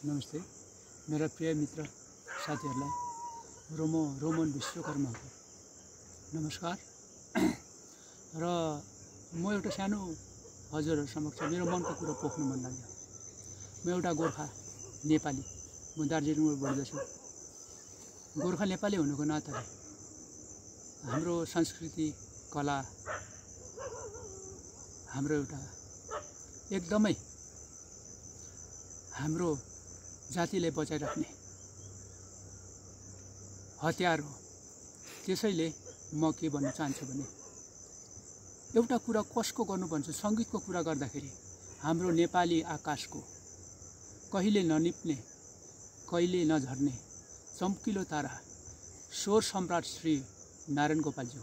नमस्ते मेरा प्रिय मित्र साथीहरुलाई रोमन विश्वकर्माको नमस्कार। र म एउटा सानो हजुरहरु समक्ष मेरो मनको कुरा पोख्न मन लाग्यो। म एउटा गोर्खा नेपाली, म दार्जिलिङबाट बोल्दैछु। गोर्खा नेपाली हुनुको नाताले हाम्रो संस्कृति कला हाम्रो एउटा एकदमै हाम्रो जातिलाई बचाइराख्ने हतियार हो। त्यसैले म के भन्न चाहन्छु भने एउटा कुरा कसको गर्नु भन्छु, संगीतको कुरा गर्दाखेरि हाम्रो नेपाली आकाशको कहिले ननिप्ने कहिले नझर्ने चम्किलो तारा स्वर सम्राट श्री नारायण गोपालज्यू,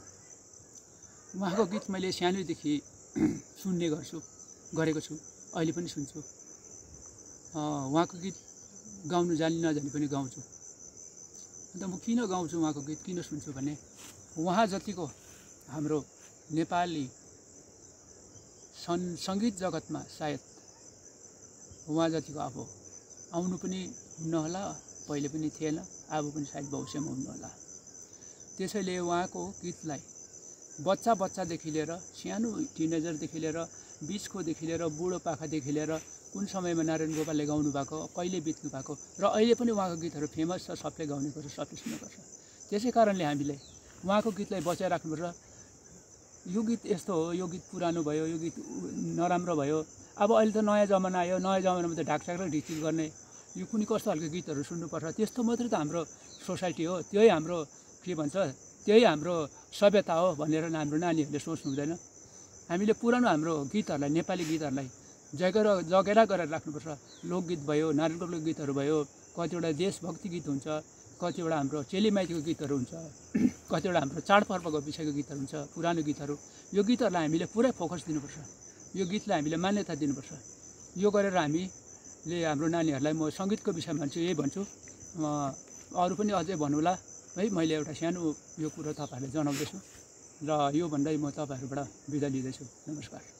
उहाँको गीत मैले सानैदेखि सुन्ने गरेको छु, अहिले पनि सुन्छु। उहाँको गीत गाउनु जानी नजानी पनि गाउँछु। अन्त म किन गाउँछु उहाँको गीत, किन सुन्छु भने उहाँ जतिको हाम्रो नेपाली संगीत जगतमा सायद उहाँ जतिको अब आउनु पनि हुन्न होला, पहिले पनि थिएन, अब पनि सायद भविष्यमा हुन्न होला। त्यसैले उहाँको गीतलाई बच्चादेखि लिएर सानो टिनेजरदेखि लिएर बिचकोदेखि लिएर बुढोपाकादेखि लिएर कुन समयमा नारायण गोपालले गाउनु भएको, कहिले बित्नु भएको र अहिले पनि उहाँको गीतहरू फेमस छ, सबले गाउने गर्छ, सबले सुन्ने गर्छ। त्यसै कारणले हामीले उहाँको गीतलाई बचाइराख्नुपर्छ। यो गीत यस्तो हो, यो गीत पुरानो भयो, यो गीत नराम्रो भयो, अब अहिले त नयाँ जमाना आयो, नयाँ जमानामा त ढाकछाक र ढिचिक गर्ने यो कुनै कस्तो खालको गीतहरू सुन्नुपर्छ, त्यस्तो मात्रै त हाम्रो सोसाइटी हो, त्यही हाम्रो के भन्छ, त्यही हाम्रो सभ्यता हो भनेर हाम्रो नानीहरूले सोच्नु हुँदैन। हामीले पुरानो हाम्रो गीतहरूलाई, नेपाली गीतहरूलाई जगेरा गरेर राख्नुपर्छ। लोकगीत भयो, नारायण गोपालको गीतहरू भयो, कतिवटा देशभक्ति गीत हुन्छ, कतिवटा हाम्रो चेलीमाइतीको गीतहरू हुन्छ, कतिवटा हाम्रो चाडपर्वको विषयको गीतहरू हुन्छ, पुरानो गीतहरू। यो गीतहरूलाई हामीले पुरै फोकस दिनुपर्छ, यो गीतलाई हामीले मान्यता दिनुपर्छ। यो गरेर हामीले हाम्रो नानीहरूलाई, म सङ्गीतको विषयमा भन्छु, यही भन्छु, अरू पनि अझै भन्नुला है। मैले एउटा सानो यो कुरो तपाईँहरूलाई जनाउँदैछु र यो भन्दै म तपाईँहरूबाट बिदा लिँदैछु। नमस्कार।